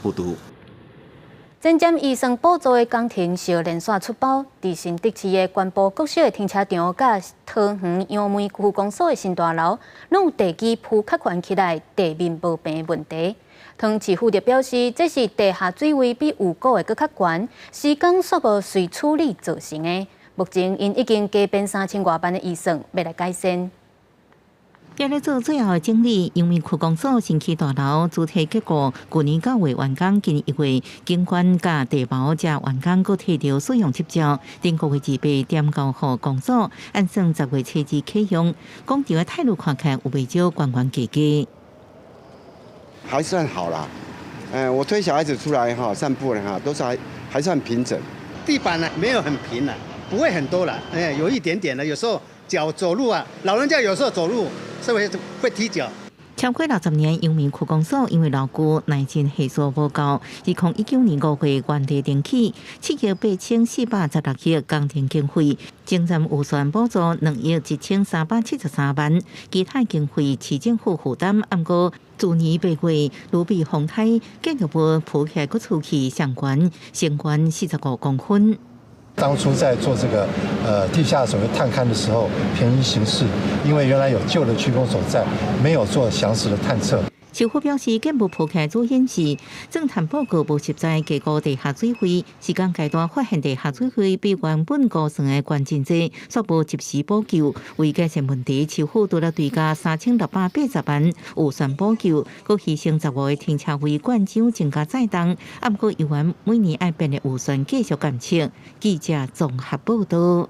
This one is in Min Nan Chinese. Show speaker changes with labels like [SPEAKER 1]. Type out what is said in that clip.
[SPEAKER 1] 報導。
[SPEAKER 2] 前瞻預算補助的工程小連續出包，佇新竹市的關埔國小的停車場，佮桃園楊梅區公所的新大樓，攏有地基鋪較懸起來，地面無平問題。湯市府就表示，這是地下水位比預估的閣較懸，施工煞無隨處理造成的。目前𪜶已經加編3000外萬的預算，欲來改善。
[SPEAKER 3] 佇咧做最後的整理，楊梅區公所新起大樓主體結構，舊年9月完工，今年1月景觀佮地貌才完工，閣提著使用執照，頂個月28點交予公所，按算10月初2啟用。廣場的態度看起來有袂少懸懸低低。
[SPEAKER 4] 還算好啦，我推小孩子出來哈散步呢哈，都是還算平整。
[SPEAKER 5] 地板呢沒有很平啦，不會很多啦，有一點點的，有時候腳走路啊，老人家有時候走路稍微會踢腳。
[SPEAKER 3] 超過60年，楊梅區公所因為樓高耐震係數無夠，2019年5月原地重起，7億8416億工程經費，前瞻預算補助2億1373萬，其他經費市政府負擔。毋過，去年8月，盧比風颱，建築物鋪起來閣出去上懸，升懸45公分。
[SPEAKER 6] 當初在做這個地下所謂探勘的時候，便宜行事，因為原來有舊的區公所在，沒有做詳實的探測。
[SPEAKER 3] 市府表示，建物鋪起來主顯示，鑽探報告無實在低估地下水位，施工階段發現地下水位比原本估算的懸真濟，煞無及時補救。為改善問題，市府除了追加3680萬預算補救，閣犧牲15個停車位灌漿增加載重，毋過猶原每年愛編的預算繼續監測。記者綜合報導。